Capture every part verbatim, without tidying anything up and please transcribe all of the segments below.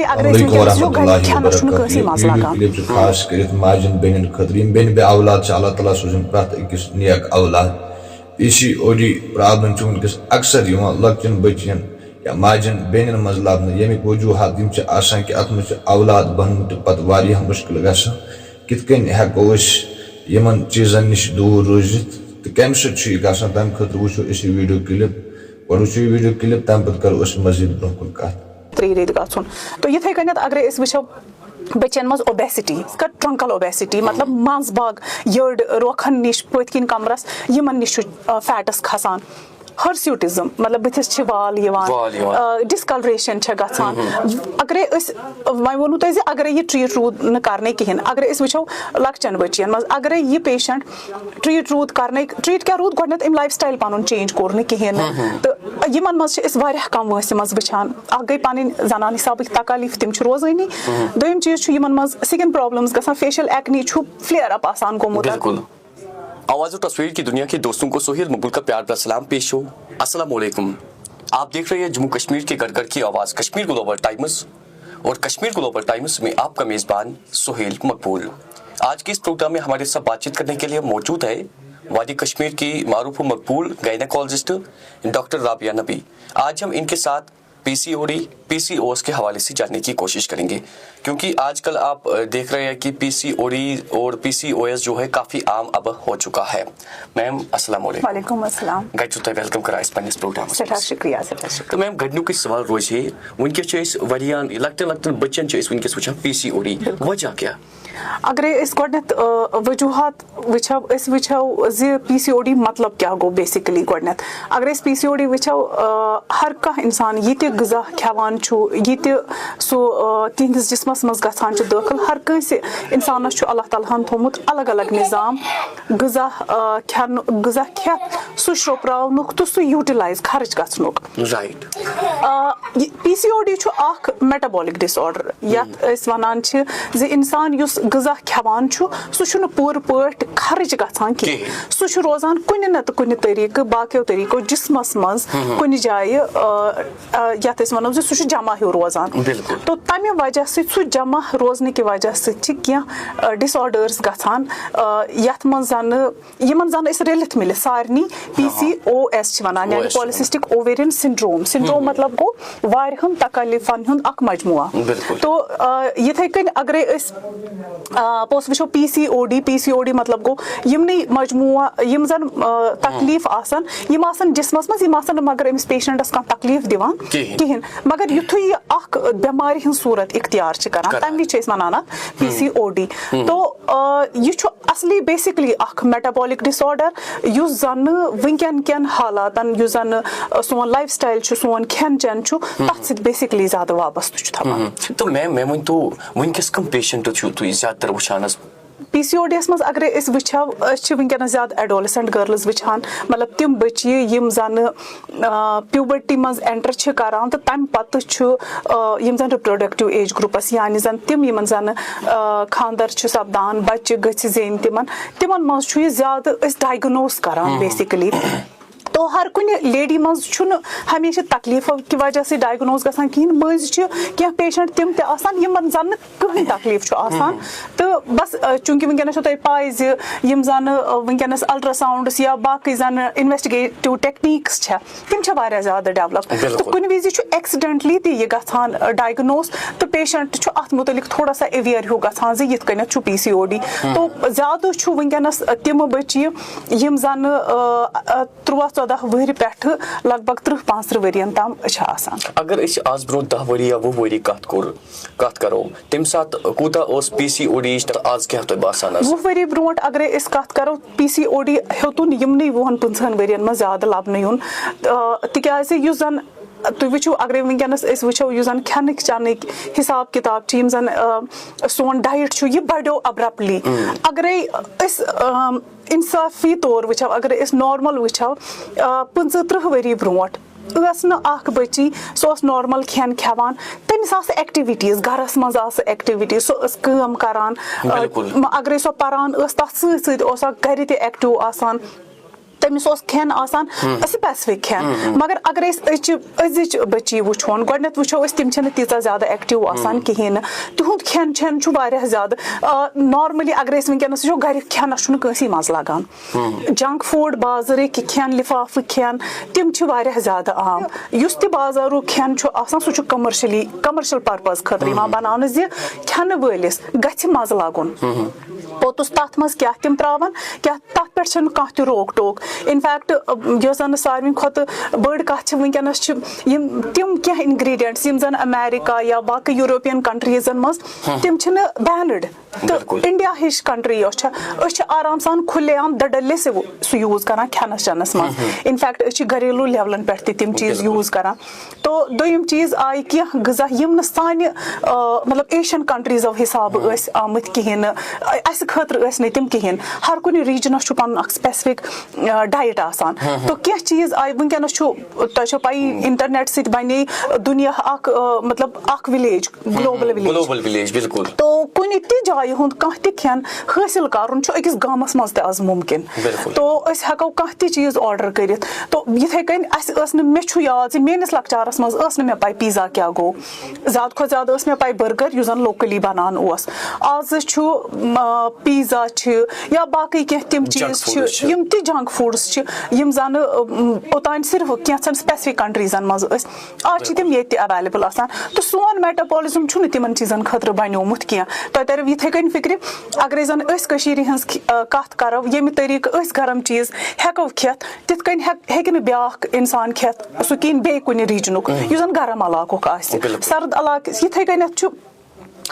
اگر أسۍ وٕنکیٚنَس وٕچھو، گرِ کھٮ۪نَس چھُنہٕ کٲنٛسہِ مَزٕ لگان۔ کلپ چھُ خاص کٔرِتھ ماجن بیٚنٮ۪ن خٲطرٕ، یِم بیٚنہِ بے اولاد چھِ، اللہ تعالیٰ سوزن پرٛٮ۪تھ أکِس نیک اولاد۔ P C O D problem چھِ وٕنکیٚس اکثر یِوان لۄکٹٮ۪ن بٔچین یا ماجن بیٚنٮ۪ن منٛز لبنہٕ، ییٚمِکۍ وجوہات یِم چھِ آسان کہِ اتھ منٛز چھِ اولاد بنُن تہِ پتہٕ واریاہ مشکل گژھان۔ کِتھ کٔنۍ ہٮ۪کو أسۍ یِمن چیٖزن نِش دوٗر روٗزِتھ تہٕ کمہِ سۭتۍ چھُ یہِ گژھان، تمہِ خٲطرٕ وٕچھو أسۍ یہِ ویڈیو کلپ۔ گۄڈٕ وٕچھو یہِ ویڈیو کلپ، تمہِ پتہٕ کرو أسۍ مزید برونٛہہ کُن کتھ۔ ترٛیٚیہِ ریٚتۍ گژھُن۔ تہٕ یِتھَے کٔنٮ۪تھ اگرے أسۍ وٕچھو، بٔچیَن منٛز اوبیسٹی، ٹرنکل اوبیسٹی، مطلب منٛز باگ، یٔڈ، روکھن نِش، پٔتۍ کِنۍ کمرس، یِمن نِش چھُ فیٹس کھسان۔ ہرسیوٹزم، مطلب بٕتھِس چھِ وال یِوان، وال یِوان۔ ڈسکلریشن چھےٚ گژھان۔ اگرے أسۍ، وۄنۍ ووٚنوُ تۄہہِ زِ اگرے یہِ ٹریٖٹ روٗد نہٕ کرنَے کِہینۍ، اگر أسۍ وٕچھو لۄکچٮ۪ن بٔچیَن منٛز، اگرے یہِ پیشنٹ ٹریٖٹ روٗد کرنَے، ٹریٖٹ کیٛاہ روٗد؟ گۄڈٕنٮ۪تھ أمۍ لایف سٹایل پَنُن چینج کوٚر نہٕ کِہینۍ نہٕ۔ تہٕ یِمن منٛز چھِ أسۍ واریاہ کم وٲنٛسہِ منٛز وٕچھان، اکھ گٔے پنٕنۍ زنان حسابٕکۍ تکالیف، تِم چھِ روزٲنی۔ دوٚیِم چیٖز چھُ یِمن منٛز سکن پرابلمز گژھان، فیشل ایکنی چھُ فلیئر اپ آسان گوٚمُت۔ بالکل۔ آواز و تصویر کی دنیا کے دوستوں کو سہیل مقبول کا پیار بھرا سلام پیش ہو۔ السلام علیکم۔ آپ دیکھ رہے ہیں جموں کشمیر کے گھر گھر کی آواز کشمیر گلوبل ٹائمز، اور کشمیر گلوبل ٹائمز میں آپ کا میزبان سہیل مقبول۔ آج کے اس پروگرام میں ہمارے ساتھ بات چیت کرنے کے لیے موجود ہے وادی کشمیر کی معروف و مقبول گائنیکولوجسٹ ڈاکٹر رابعہ نبی۔ آج ہم ان کے ساتھ P C O D, P C O S کے حوالے سے جاننے کی کوشش کریں گے، کیونکہ آج کل آپ، آ، دیکھ رہے ہیں کہ پی سی او ڈی اور پی سی او ایس جو ہے کافی عام اب ہو چکا ہے۔ میم، السلام علیکم۔ وعلیکم السلام۔ گرِ چھُو تۄہہِ ویلکم کران اَسہِ پننِس پروگرامس سٮ۪ٹھاہ منٛز۔ شُکریہ، سٮ۪ٹھاہ شُکریہ۔ تہٕ میم، گۄڈٕنیُکُے سوال روزِ ہے، وٕنکیٚس چھِ أسۍ واریاہن لۄکٹٮ۪ن لۄکٹٮ۪ن بٔچن چھِ أسۍ وٕنکیٚس وٕچھان پی سی او ڈی، بِلکُل۔ وجہ کیٛاہ؟ اگرے أسۍ گۄڈٕنٮ۪تھ، آ، وجوہات وٕچھو، أسۍ وٕچھو زِ پی سی او ڈی مطلب کیٛاہ گوٚو بیسکلی گۄڈٕنٮ۪تھ۔ اگر أسۍ پی سی او ڈی وٕچھو، آ، ہر کانٛہہ انسان یہِ تہِ غذا کھٮ۪وان چھُ، یہِ تہِ سُہ، آ، تِہنٛدِس جسمس منٛز گژھان چھُ دٲخل، ہر کٲنٛسہِ انسانس چھُ اللہ تعالیٰ ہن تھوٚومُت الگ الگ نظام غذا، آ، کھٮ۪نہٕ، غذا کھٮ۪تھ سُہ شرٛوپراونُک تہٕ سُہ یوٹیلائز خرٕچ گژھنُک۔ رائٹ۔ آ، یہِ پی سی او ڈی چھُ اکھ میٹابولک ڈس آرڈر، یتھ أسۍ ونان چھِ زِ انسان یُس غذا کھٮ۪وان چھُ، سُہ چھُنہٕ پوٗرٕ پٲٹھۍ خرٕچ گژھان کِہینۍ۔ کِہینۍ۔ سُہ چھُ روزان کُنہِ نتہٕ کُنہِ طریقہٕ، باقیو طریقو جسمس منٛز کُنہِ جایہِ، آ، آ، یتھ أسۍ ونو زِ سُہ چھُ جمع ہیوٗ روزان۔ بِلکُل۔ تو تمہِ وجہ سۭتۍ، سُہ جمع روزنہٕ کہِ وجہ سۭتۍ چھِ کینٛہہ، آ، ڈس آرڈٲرٕس گژھان، آ، یتھ منٛز زنہٕ یِمن زن أسۍ رٔلِتھ مِلِتھ سارنٕے پی سی او ایس چھِ ونان، یعنی پولیسسٹک اوویرین سنڈروم۔ سنڈروم مطلب گوٚو واریاہن تکلیفن ہُنٛد اکھ مجموعہ۔ بِلکُل۔ تو، آ، یِتھے کٔنۍ اگرے أسۍ، آ، پوٚز وٕچھو P C O D, P C O D مطلب گوٚو یِمنٕے مجموعہ، یِم زن، آ، تکلیف آسن، یِم آسن جسمس منٛز، یِم آسن نہٕ مگر أمِس پیشنٹس کانٛہہ تکلیف دِوان کِہینۍ۔ کِہینۍ۔ مگر یِتھُے یہِ اکھ بٮ۪مارِ ہٕنٛز صورت اختیار چھِ کران، کران۔ تمہِ وِزِ چھِ أسۍ ونان اتھ پی سی او ڈی۔ تو، آ، یہِ چھُ اصلی بیسکلی اکھ میٹابولک ڈس آرڈر، یُس زن نہٕ وٕنکٮ۪ن کٮ۪ن حالاتن، یُس زن نہٕ، آ، سون لایف سٹایل چھُ، سون کھٮ۪ن چٮ۪ن چھُ، تتھ سۭتۍ بیسکلی زیادٕ وابستہٕ چھُ تھاوان۔ تہٕ میم، مےٚ ؤنۍ تو، وٕنکیٚس کم پیشنٹ چھِو تُہۍ زیادٕ تر وٕچھان حظ؟ پی سی او ڈی یس منٛز اگرے أسۍ وٕچھو، أسۍ چھِ وٕنکیٚنس زیادٕ ایڈولسنٹ گرلز وٕچھان، مطلب تِم بچی یِم زن، آ، پیوبرٹی منٛز اینٹر چھِ کران تہٕ تمہِ پتہٕ چھُ، آ، یِم زن ریپروڈکٹیو ایج گروپس، یعنی زن تِم یِمن زن، آ، خاندر چھُ سپدان، بچہِ گٔژھِ زیٚنۍ تِمن، تِمن منٛز چھُ یہِ زیادٕ أسۍ ڈائگنوز کران بیسکلی۔ تو ہر کُنہِ لیڈی منٛز چھُنہٕ ہمیشہِ تکلیفو کہِ وجہ سۭتۍ ڈائگنوز گژھان کِہینۍ۔ مٔنٛزۍ چھِ کینٛہہ پیشنٹ تِم تہِ آسان یِمن زن نہٕ کٕہٕنۍ تکلیف چھُ آسان۔ تہٕ بس، آ، چوٗنٛکہِ وٕنکیٚنس چھو تۄہہِ پاے زِ یِم زن، آ، وٕنکیٚنس الٹراساؤنڈس یا باقٕے زن انویسٹیگیٹو ٹیکنیکس چھےٚ، تِم چھےٚ واریاہ زیادٕ ڈیولپ۔ بِلکُل۔ تہٕ کُنہِ وِزِ چھُ ایکسیڈنٹلی تہِ یہِ گژھان، آ، ڈائگنوز، تہٕ پیشنٹ چھُ اتھ متعلق تھوڑا سا اویئر ہیوٗ گژھان زِ یِتھ کٔنٮ۪تھ چھُ پی سی او ڈی۔ تو زیادٕ چھُ وٕنکیٚنس، آ، تِم بچہِ یِم زن، آ، آ، ترُواہ ژۄداہ وٕہرِ پٮ۪ٹھٕ لگ بگ ترٕٛہ پانٛژترٕٛہ ؤرین تام چھِ آسان۔ اگر أسۍ آز برونٛہہ دَہ ؤری یا وُہ ؤری کتھ کوٚر، کتھ کرو، تمہِ ساتہٕ کوٗتاہ اوس پی سی او ڈی یِچ تہٕ آز کیٛاہ تۄہہِ باسان حظ؟ وُہ ؤری برونٛٹھ اگرے أسۍ کتھ کرو، پی سی او ڈی ہیوٚتُن یِمنٕے وُہن پٕنٛژٕہن ؤرین منٛز زیادٕ لبنہٕ یُن، آ، تِکیازِ یُس زن تُہۍ وٕچھِو، اگرے وٕنکیٚنس أسۍ وٕچھو، یُس زن کھٮ۪نٕکۍ چٮ۪نٕکۍ حساب کتاب چھِ، یِم زن، آ، سون ڈایٹ چھُ، یہِ بڑیو ابرپٹلی۔ اگرے أسۍ، آ، انصافی طور وٕچھو، اگر أسۍ نارمل وٕچھو، آ، پٕنٛژٕہ ترٕٛہ ؤری برونٛٹھ ٲس نہٕ اکھ بچی، سۄ ٲس نارمل کھٮ۪ن کھٮ۪وان، تٔمِس آسہٕ ایکٹیویٹیز، گرس منٛز آسہٕ ایکٹیویٹیز، سۄ ٲس کٲم کران، آ، بِلکُل۔ م-، اگرے سۄ پران ٲس، تتھ سۭتۍ سۭتۍ اوس اکھ گرِ تہِ ایکٹیو آسان۔ تٔمِس اوس کھٮ۪ن آسان سپیسفک کھٮ۪ن۔ مگر اگر أسۍ أزچہِ أزِچ بٔچی وٕچھون، گۄڈٕنٮ۪تھ وٕچھو أسۍ، تِم چھِنہٕ تیٖژاہ زیادٕ ایکٹیو آسان کِہیٖنۍ نہٕ۔ تِہُنٛد کھٮ۪ن چٮ۪ن چھُ واریاہ زیادٕ، آ، نارملی اگر أسۍ وٕنکیٚنَس وٕچھو، گَریُک کھٮ۪نَس چھُنہٕ کٲنٛسی مَزٕ لَگان۔ جنک فوڈ، بازرٕکۍ کھٮ۪ن، لِفافہٕ کھٮ۪ن، تِم چھِ واریاہ زیادٕ عام۔ یُس تہِ بازارُک کھٮ۪ن چھُ آسان، سُہ چھُ کمرشلی، کمرشل پرپز خٲطرٕ یِوان بناونہٕ، زِ کھٮ۪نہٕ وٲلِس گژھِ مَزٕ لَگُن۔ پوٚتُس تَتھ منٛز کیٛاہ تِم ترٛاوَن، کیٛاہ تَتھ پٮ۪ٹھ چھَنہٕ کانٛہہ تہِ روک ٹوک۔ In fact، یۄس زَن ساروی کھۄتہٕ بٔڑ کَتھ چھِ، وٕنکیٚنَس چھِ یِم تِم کینٛہہ ingredients یِم زَن امیرِکا یا باقٕے یوٗروپین کنٹریٖزَن منٛز، تِم چھِنہٕ بینڈ۔ تہٕ بِلکُل۔ انڈیا ہِش کنٹری یۄس چھےٚ، أسۍ چھِ آرام سان کھُلے عام دٔڈلے سُہ، سُہ یوٗز کران کھٮ۪نَس چٮ۪نَس منٛز۔ In fact، أسۍ چھِ گھریلو لیولن پٮ۪ٹھ تہِ تِم چیٖز بِلکُل۔ یوٗز کران۔ تو دوٚیِم چیٖز آیہِ کینٛہہ غذا یِم نہٕ سانہِ، آ، مطلب، ایشین کنٹریٖزو حسابہٕ ٲسۍ آمٕتۍ کِہیٖنۍ نہٕ، اَسہِ خٲطرٕ ٲسۍ نہٕ تِم کِہیٖنۍ۔ ہر کُنہِ ریٖجنس چھُ پنُن اکھ سپیسفک، آ، ڈایٹ آسان۔ تو کینٛہہ چیٖز آیہِ، وٕنکیٚنس چھُ، تۄہہِ چھو پَیی، انٹرنیٹ سۭتۍ بنے دُنیا اکھ، آ، مطلب، اکھ village, global village. Global village, بِلکُل۔ تو کُنہِ تہِ جایہِ ہُنٛد کانٛہہ تہِ کھٮ۪ن حٲصِل کرُن چھُ أکِس گامس منٛز تہِ از مُمکِن۔ بِلکُل۔ تو أسۍ ہٮ۪کو کانٛہہ تہِ چیٖز آرڈر کٔرِتھ۔ تو یِتھے کٔنۍ اَسہِ ٲس نہٕ، مےٚ چھُ یاد زِ میٲنِس لۄکچارس منٛز ٲس نہٕ مےٚ پَے پیٖزا کیٛاہ گوٚو۔ زیادٕ کھۄتہٕ زیادٕ ٲس مےٚ پَے برگر، یُس زَن لوکلی بَنان اوس۔ آز چھُ، م، پیٖزا چھِ یا باقٕے کینٛہہ تِم جنک چیٖز چھِ، فوڈٕز چھِ۔ یِم تہِ جنک فوڈٕز چھِ، یِم زَنہٕ، م، اوٚتانۍ صرف کینٛژھن سپیسفک کنٹریٖزن منٛز ٲسۍ، آز چھِ تِم ییٚتہِ تہِ اویلیبل آسان۔ تہٕ سون میٹابولزم چھُنہٕ تِمن چیٖزن خٲطرٕ بنیومُت کینٛہہ۔ تۄہہِ ترِو یِتھے کٔنۍ فِکرِ، اگرے زن أسۍ کٔشیٖرِ ہٕنٛز کھ-، آ، کتھ کرو، ییٚمہِ طریٖقہٕ أسۍ گرم چیٖز ہٮ۪کو کھٮ۪تھ، تِتھ کٔنۍ ہٮ۪ک-، ہٮ۪کہِ نہٕ بیٛاکھ انسان کھٮ۪تھ سُہ کِہیٖنۍ بیٚیہِ کُنہِ ریٖجنُک، یُس زن گرم علاقُک آسہِ۔ بِلکُل۔ سرد علاقہٕ، یِتھے کٔنٮ۪تھ چھُ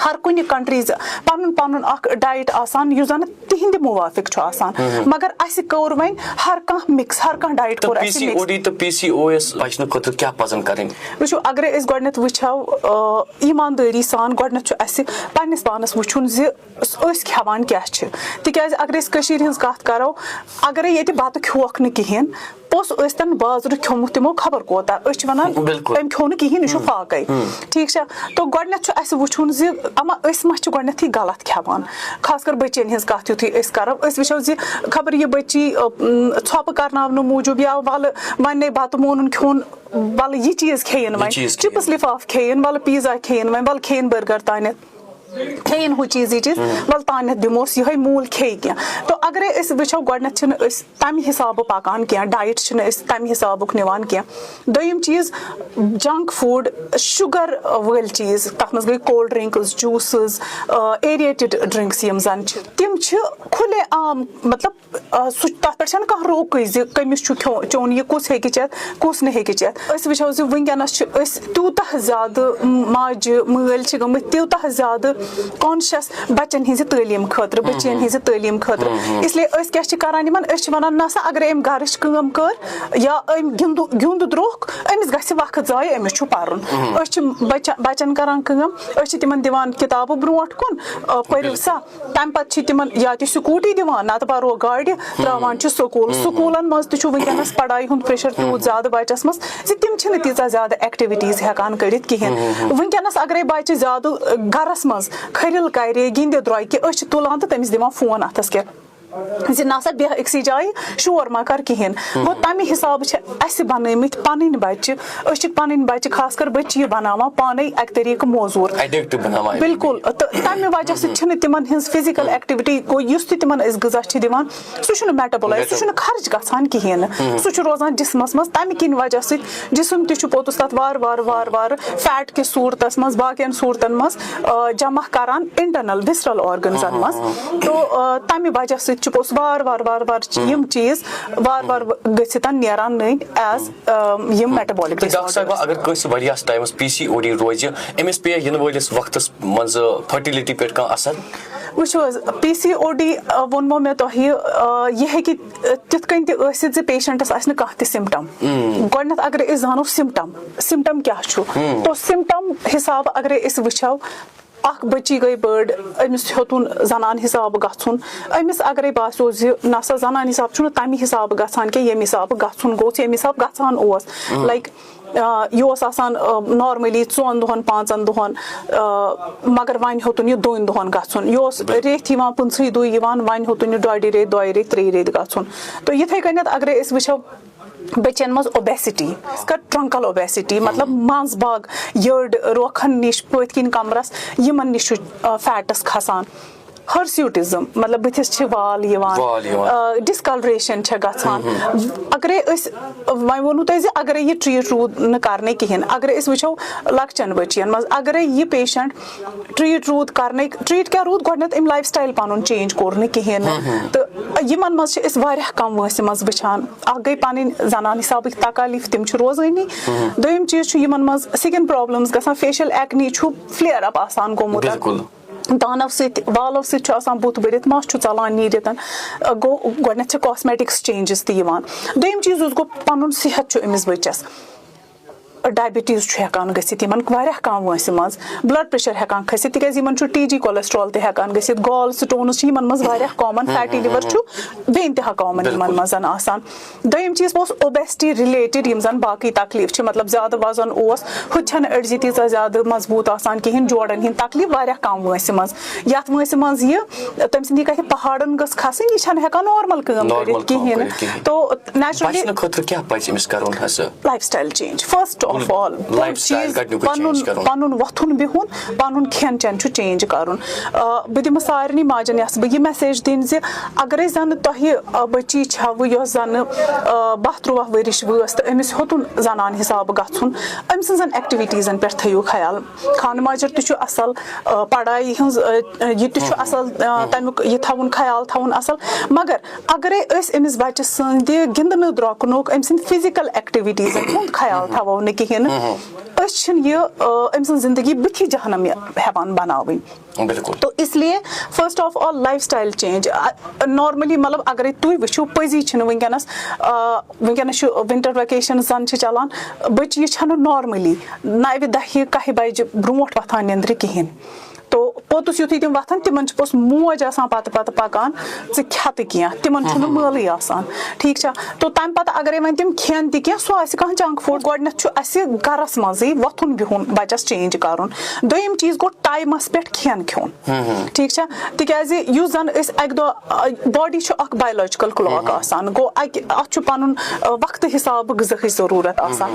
ہر کُنہِ کنٹریٖز پنُن پنُن اکھ ڈایٹ آسان، یُس زن تِہنٛدِ موافق چھُ آسان۔ مگر اسہِ کوٚر وۄنۍ ہر کانٛہہ مِکس، ہر کانٛہہ ڈایٹ تہٕ کوٚر اَسہِ mix. P C O D تہٕ پی سی او ایس بچنہٕ خٲطرٕ کیٛاہ پزن کرٕنۍ؟ وٕچھِو، اگرے أسۍ گۄڈٕنٮ۪تھ وٕچھو، آ، ایٖماندٲری سان گۄڈٕنٮ۪تھ چھُ اَسہِ پننِس پانس وٕچھُن زِ أسۍ کھٮ۪وان کیٛاہ چھِ۔ تِکیٛازِ اگر أسۍ کٔشیٖرِ ہٕنٛز کتھ کرو، اگرے ییٚتہِ بتہٕ کھیوکھ نہٕ کِہیٖنۍ، پوٚز ٲسۍ تن بازرٕ کھیوٚمُت تِمو خبر کوتاہ، أسۍ چھِ ونان، بِلکُل۔ أمۍ کھیوٚو نہٕ کِہیٖنۍ، یہِ چھُ فاقے۔ ٹھیٖک چھا؟ تو گۄڈٕنٮ۪تھ چھُ اَسہِ وٕچھُن زِ اما أسۍ ما چھِ گۄڈٕنٮ۪تھٕے غلط کھٮ۪وان، خاص کر بٔچین ہٕنٛز کتھ یُتھُے أسۍ کرو، أسۍ وٕچھو زِ خبر یہِ بٔچی، ٲ، م، ژھۄپہٕ کرناونہٕ موٗجوٗب یا ولہٕ وۄنۍ نے بتہٕ مونُن کھیوٚن، ولہٕ یہِ چیٖز کھیٚیِن یہِ وۄنۍ، چیٖز کھیٚیِن۔ چپس لفاف کھیٚیِن، ولہٕ پیٖزا کھیٚیِن وۄنۍ، ولہٕ کھیٚیِن برگر تانٮ۪تھ۔ کھیٚیِن ہُہ چیٖز، یہِ چیٖز، وَلہٕ تانٮ۪تھ دِموس یِہوٚے، موٗل کھیٚیہِ کینٛہہ۔ تو اگرے أسۍ وٕچھو، گۄڈٕنٮ۪تھ چھِنہٕ أسۍ تَمہِ حِسابہٕ پَکان کینٛہہ، ڈایٹ چھِنہٕ أسۍ تَمہِ حِسابُک نِوان کینٛہہ۔ دوٚیِم چیٖز، جنک فوڈ، شُگر وٲلۍ چیٖز، تَتھ منٛز گٔے کولڈ ڈرٛنٛکٕس، جوٗسٕز، اَ، ایریٹِڈ ڈرٛنٛکٕس یِم زَن چھِ، تِم چھِ کھُلے عام، مطلب، آ، سُہ، تَتھ پٮ۪ٹھ چھَنہٕ کانٛہہ روکٕے زِ کٔمِس چھُ کھیو-، چیوٚن یہِ، کُس ہیٚکہِ چٮ۪تھ، کُس نہٕ ہیٚکہِ چٮ۪تھ۔ أسۍ وٕچھو زِ وٕنکیٚنَس چھِ أسۍ تیوٗتاہ زیادٕ ماجہِ مٲلۍ چھِ گٔمٕتۍ تیوٗتاہ زیادٕ conscious بَچَن ہِنٛزِ تعلیٖم خٲطرٕ، بٔچِیَن ہِنٛزِ تعلیٖم خٲطرٕ۔ اس لیے أسۍ کیٛاہ چھِ کَران یِمَن؟ أسۍ چھِ وَنان، نہ سا، اگرے أمۍ گَرٕچ کٲم کٔر یا أمۍ گِنٛدُ-، گیُنٛد درٛوٚکھ، أمِس گژھِ وقت ضایع، أمِس چھُ پَرُن۔ أسۍ چھِ بَچَ-، بَچَن کَران کٲم، أسۍ چھِ تِمَن دِوان کِتابہٕ برونٛٹھ کُن، آ، پٔرِو سا۔ تَمہِ پَتہٕ چھِ تِمَن یا تہِ سکوٗٹی دِوان، نَتہٕ بَرو گاڑِ، ترٛاوان چھِ سکوٗل۔ سکوٗلَن منٛز تہِ چھُ وٕنکیٚنَس پَڑھاے ہُنٛد pressure تیوٗت زیادٕ بَچَس منٛز زِ تِم چھِنہٕ تیٖژاہ زیادٕ activities ہٮ۪کان کٔرِتھ کِہیٖنۍ۔ وٕنکیٚنَس اگرے بَچہِ زیادٕ، آ، گَرَس منٛز کھٔرِل کَرِ، گِنٛدِ درٛۄکہِ، أسۍ چھِ تُلان تہٕ تٔمِس دِوان فون اَتھَس کٮ۪تھ زِ نہ سا بیٚہہ أکسٕے جایہِ، شور مہ کر کِہیٖنۍ۔ گوٚو، تَمہِ حِسابہٕ چھِ اَسہِ بَنٲومٕتۍ پَنٕنۍ بَچہِ، أسۍ چھِ پَنٕنۍ بَچہِ خاص کر بٔچی بَناوان پانَے اَکہِ طریٖقہٕ موزوٗر۔ Addictive بَناوان۔ بِلکُل، تہٕ تَمہِ وجہ سۭتۍ چھِنہٕ تِمَن ہٕنٛز physical activity، گوٚو، یُس تہِ تِمَن أسۍ غذا چھِ دِوان، سُہ چھُنہٕ metabolize، سُہ چھُنہٕ خرٕچ گژھان کِہیٖنۍ نہٕ۔ سُہ چھُ روزان جسمَس منٛز، تَمہِ کِنۍ وجہ سۭتۍ جسم تہِ چھُ پوٚتُس تَتھ وارٕ وارٕ وارٕ وارٕ fat کِس صوٗرتَس منٛز، باقیَن صوٗرتَن منٛز، آ، جمع کران internal visceral organsن منٛز۔ تو، آ، تَمہِ وجہ سۭتۍ چھُ پوٚتُس وارٕ وارٕ وارٕ وارٕ چھِ یِم چیٖز وارٕ وارٕ گٔژھِتھ نیران نٔنۍ as، آ، یِم metabolic تہٕ ڈاکٹر صٲبہ، disorders۔ اگر کٲنٛسہِ واریاہَس ٹایمَس پی سی او ڈی روزِ، أمِس پیٚیہِ یِنہٕ وٲلِس وقتَس منٛز fertility پٮ۪ٹھ کانٛہہ اثر؟ وٕچھِو حظ، پی سی او ڈی، آ، ووٚنمو مےٚ تۄہہِ، آ، یہِ ہیٚکہِ، آ، تِتھ کٔنۍ تہِ ٲسِتھ زِ patientس آسہِ نہٕ کانٛہہ تہِ symptom۔ گۄڈٕنٮ۪تھ اگرے أسۍ زانو symptom، symptom کیٛاہ چھُ؟ تو symptom حسابہٕ اگرے أسۍ وٕچھو، اکھ بٔچی گٔے بٔڑ، أمِس ہیوٚتُن زنان حسابہٕ گژھُن، أمِس اگرے باسیو زِ نہ سا زنان حساب چھُنہٕ تمہِ حسابہٕ گژھان کینٛہہ، ییٚمہِ حسابہٕ گژھُن گوٚژھ، ییٚمہِ حسابہٕ گژھان اوس۔ Like، آ، یہِ اوس آسان نارمٔلی ژۄن دۄہَن پانٛژَن دۄہَن، آ، مگر وۄنۍ ہیوٚتُن یہِ دۄن دۄہَن گژھُن۔ یہِ اوس ریٚتھۍ یِوان، پٕنٛژٕہٕے دۄہ یِوان، وۄنۍ ہیوٚتُن یہِ ڈۄڈِ ریٚتۍ، دۄیہِ ریٚتۍ، ترٛیٚیہِ ریٚتۍ گژھُن۔ تہٕ یِتھَے کٔنٮ۪تھ اگرے أسۍ وٕچھو بٔچَن منٛز اوبیسٹی، خاص کر ٹرنکل اوبیسٹی، مطلب منٛز باگ، یٔڈ، روکھن نِش، پٔتۍ کِنۍ کمرس، یِمن نِش چھُ فیٹس کھسان۔ ہرسیوٹزم، مطلب بٕتھِس چھِ وال یِوان، وال یِوان۔ ڈسکلریشن چھےٚ گژھان۔ اگرے أسۍ، وۄنۍ ووٚنوُ تۄہہِ زِ اگرے یہِ ٹریٖٹ روٗد نہٕ کرنہٕ کِہینۍ، اگرے أسۍ وٕچھو لۄکچٮ۪ن بٔچین منٛز، اگرے یہِ پیشنٹ ٹریٖٹ روٗد کرنٕکۍ، ٹریٖٹ کیٛاہ روٗد؟ گۄڈٕنٮ۪تھ أمۍ لایف سٹایل پنُن چینج کوٚر نہٕ کِہینۍ نہٕ۔ تہٕ یِمن منٛز چھِ أسۍ واریاہ کم وٲنٛسہِ منٛز وٕچھان، اکھ گٔے پنٕنۍ زنان حسابٕکۍ تکالیف، تِم چھِ روزٲنی۔ دوٚیِم چیٖز چھُ یِمن منٛز سکن پرابلمز گژھان، فیشل ایکنی چھُ فلیئر اپ آسان گوٚمُت۔ بِلکُل۔ دانو سۭتۍ، والو سۭتۍ چھُ آسان بُتھ بٔرِتھ، مَس چھُ ژَلان نیٖرِتھ۔ گوٚو گۄڈٕنٮ۪تھ چھِ کاسمیٹکس چینجز تہِ یِوان۔ دوٚیِم چیٖز یُس گوٚو، پَنُن صحت چھُ أمِس بٔچَس۔ ڈایبٹیٖز چھُ ہٮ۪کان گٔژھِتھ یِمَن واریاہ کَم وٲنٛسہِ منٛز، بٕلڈ پریشر ہٮ۪کان کھٔسِتھ، تِکیٛازِ یِمَن چھُ ٹی جی کولیسٹرال تہِ ہٮ۪کان گٔژھِتھ، گال سٹونٕز چھِ یِمَن منٛز واریاہ کامن، فیٹی لِور چھُ بے انتہا کامن یِمَن منٛز آسان۔ دوٚیِم چیٖز اوس اوبیسٹی رِلیٹڈ، یِم زَن باقٕے تکلیٖف چھِ، مطلب زیادٕ وزن اوس، ہُہ تہِ چھَنہٕ أڈجہِ تیٖژاہ زیادٕ مضبوٗط آسان کِہیٖنۍ، جوڑن ہِنٛدۍ تکلیٖف واریاہ کم وٲنٛسہِ منٛز۔ یَتھ وٲنٛسہِ منٛز یہِ تٔمۍ سٕنٛدِ کَتھِ پہاڑن گٔژھ کھسٕنۍ، یہِ چھَنہٕ ہٮ۪کان نارمل کٲم نارمل کٔرِتھ کٲم کِہیٖنۍ کٔرِتھ نہٕ۔ کِہیٖنۍ۔ تو نیچرلی بچنہٕ خٲطرٕ کیٛاہ پَزِ أمِس کَرُن حظ؟ Life style change, first of all. Life style گۄڈٕنیُکُے پَنُن چینج کَرُن۔ پَنُن وۄتھُن بِہُن، پَنُن کھٮ۪ن چٮ۪ن چھُ چینج کَرُن۔ آ، بہٕ دِمہٕ سارنٕے ماجن یَژھٕ بہٕ یہِ میسیج دِنۍ زِ اگرے زَنہٕ تۄہہِ، آ، بٔچی چھَوٕ یۄس زَنہٕ، آ، باہ تُرٛواہ ؤرِش وٲژ تہٕ أمِس ہیوٚتُن زنان حساب گژھُن، أمۍ سٕنٛزن ایکٹیویٹیٖزن پٮ۪ٹھ تھٲیِو خیال۔ خانہٕ ماجر تہِ چھُ اَصٕل، آ، پڑھایہِ ہٕنٛز، آ، یہِ تہِ چھُ اَصٕل، آ، تَمیُک یہِ تھاوُن خیال تھاوُن اَصٕل۔ مگر اگرے أسۍ أمِس بچہٕ سٕنٛدِ گِنٛدنہٕ درٛوٚکنُک، أمۍ سٕنٛدِ فزیکل ایکٹیویٹیٖزن ہُنٛد خیال تھاوو نہٕ کِہیٖنۍ نہٕ، أسۍ چھِنہٕ یہِ، آ، أمۍ سٕنٛز زندگی بٕتھِ جہنم ہٮ۪وان بناوٕنۍ۔ بِلکُل۔ تو اس لیے first of all life style change. Normally مطلب اگرے تُہۍ وٕچھِو، پٔزی چھِنہٕ وٕنکیٚنس، آ، وٕنکیٚنس چھُ ونٹر ویکیشن زن چھِ چلان، بٔچی چھَنہٕ نارملی نَوِ دَہہِ کَہہِ بجہِ برونٛٹھ وۄتھان نیٚنٛدرِ کِہیٖنۍ۔ تو پوٚتُس یُتھُے تِم وۄتھان، تِمن چھِ پوٚتُس موج آسان پتہٕ پتہٕ پکان، ژٕ کھٮ۪تہٕ کینٛہہ، تِمن چھُنہٕ مٲلٕے آسان، ٹھیٖک چھا؟ تو تمہِ پتہٕ اگرے وۄنۍ تِم کھٮ۪ن تہِ کینٛہہ، سُہ آسہِ کانٛہہ جنک فوڈ، گۄڈٕنٮ۪تھ چھُ اسہِ گرس منٛزٕے وۄتھُن بِہُن بچس چینج کرُن۔ دوٚیِم چیٖز گوٚو ٹایمس پٮ۪ٹھ کھٮ۪ن کھیوٚن۔ ٹھیٖک چھا؟ تِکیازِ یُس زن أسۍ اکہِ دۄہ، آ، باڈی چھُ اکھ بایولوجیکل کلاک آسان، گوٚو اکہِ، اتھ چھُ پنُن، آ، وقتہٕ حساب غذاہٕچ ضروٗرت آسان۔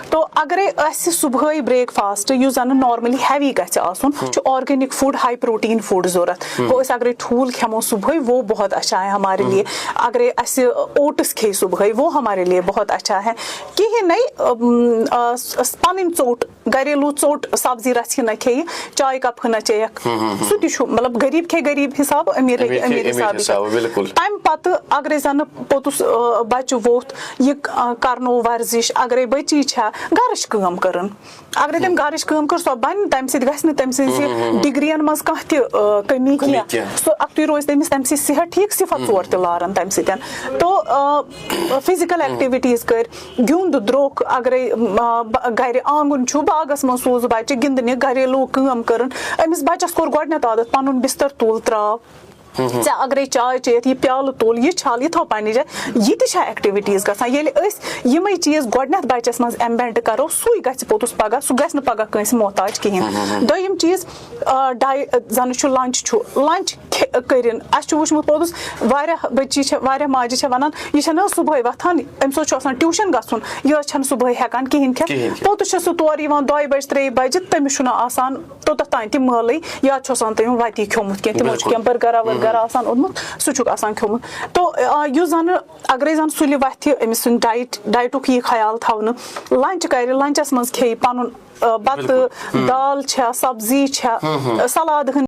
تو اگرے اسہِ صبحٲے بریک فاسٹ، یُس زن نارملی ہیوی گژھِ آسُن، چھُ آرگینک فوڈ، ہاے پروٹین فوڈ ضروٗرت۔ گوٚو أسۍ اگرے ٹھوٗل کھٮ۪مو صبحٲے، وہ بہت اچھا ہے ہمارے لیے۔ اگرے اسہِ اوٹس کھیٚیہِ صبحٲے، وہ ہمارے لیے بہت اچھا ہے۔ کِہیٖنۍ نَے، ام، آ، س-، س-، پنٕنۍ ژوٚٹ، گریلو ژوٚٹ، سبزی رژھ ہنا کھیٚیہِ، چاے کپ ہنا چیٚیَکھ۔ سُہ تہِ چھُ، مطلب، غریب کھیٚیہِ غریب حساب، امیر امیر ہیٚکہِ کھیٚیہِ امیر امیر حساب حساب، کھیٚتھ۔ بِلکُل۔ تمہِ پتہٕ اگرے زن پوٚتُس، آ، بچہٕ ووٚتھ، یہِ، آ، کرنو ورزش، اگرے بچی چھےٚ گرٕچ کٲم کٔرٕن، اگرے تٔمۍ گرٕچ کٲم کٔر، سۄ بنہِ، تمہِ سۭتۍ گژھِ نہٕ تٔمۍ سٕنٛزِ ڈگرین منٛز کانٛہہ تہِ، آ، کمی کینٛہہ۔ کینٛہہ۔ سُہ اکتُے روزِ تٔمِس تمہِ سۭتۍ صحت ٹھیٖک، صفت ژور تہِ لارن تمہِ سۭتۍ۔ تو، آ، فزیکل ایکٹیویٹیز کٔرۍ، گیُنٛد درٛوٚک، اگرے، آ، ب-، گرِ آنگُن چھُ، باغس منٛز سوٗز بچہِ گِنٛدنہِ، گریلو کٲم کٔرٕن، أمِس بچس کوٚر گۄڈٕنٮ۪تھ عادت، پنُن بستر تُل تراو، ژےٚ اگرے چاے چیٚیَتھ، یہِ پیالہٕ تُل، یہِ چھل، یہِ تھاو پننہِ جایہِ۔ یہِ تہِ چھےٚ ایکٹیویٹیز گژھان۔ ییٚلہِ أسۍ یِمے چیٖز گۄڈٕنٮ۪تھ بچس منٛز ایمبینڈ کرو، سُے گژھِ پوٚتُس پگاہ، سُہ گژھِ نہٕ پگاہ کٲنٛسہِ محتاج کِہینۍ۔ دوٚیِم چیٖز، آ، ڈاے-، زَن چھُ لنچ چھُ، لنچ کھے-، کٔرِن۔ اَسہِ چھُ وٕچھمُت پوٚتُس، واریاہ بٔچی چھےٚ، واریاہ ماجہِ چھےٚ وَنان، یہِ چھےٚ نہ حظ صُبحٲے وۄتھان، أمِس حظ چھُ آسان ٹیوٗشن گژھُن، یہِ حظ چھَنہٕ صُبحٲے ہٮ۪کان کِہیٖنۍ کھٮ۪تھ۔ کِہیٖنۍ کھٮ۪تھ۔ پوٚتُس چھےٚ سُہ تورٕ یِوان دۄیہِ بَجہِ، ترٛیٚیہِ بَجہِ، تٔمِس چھُنہٕ آسان توٚتَتھ تام تہِ مٲلٕے، یا چھُ آسان تٔمۍ وَتی کھیوٚمُت کینٛہہ، تِمو چھُ بِلکُل۔ کینٛہہ بٔرگَرا ؤرگَرا آسان اوٚنمُت، سُہ چھُکھ آسان کھیوٚمُت۔ تو، آ، یُس زَنہٕ اگرے زَن سُلہِ وَتھِ، أمِس سُنٛد ڈایٹ، ڈایٹُک یی خیال تھاونہٕ، لنچ کَرِ، لنچَس منٛز کھیٚیہِ پَنُن، آ، بَتہٕ، دال چھےٚ، سبزی چھےٚ، سلاد ہٕنٛدۍ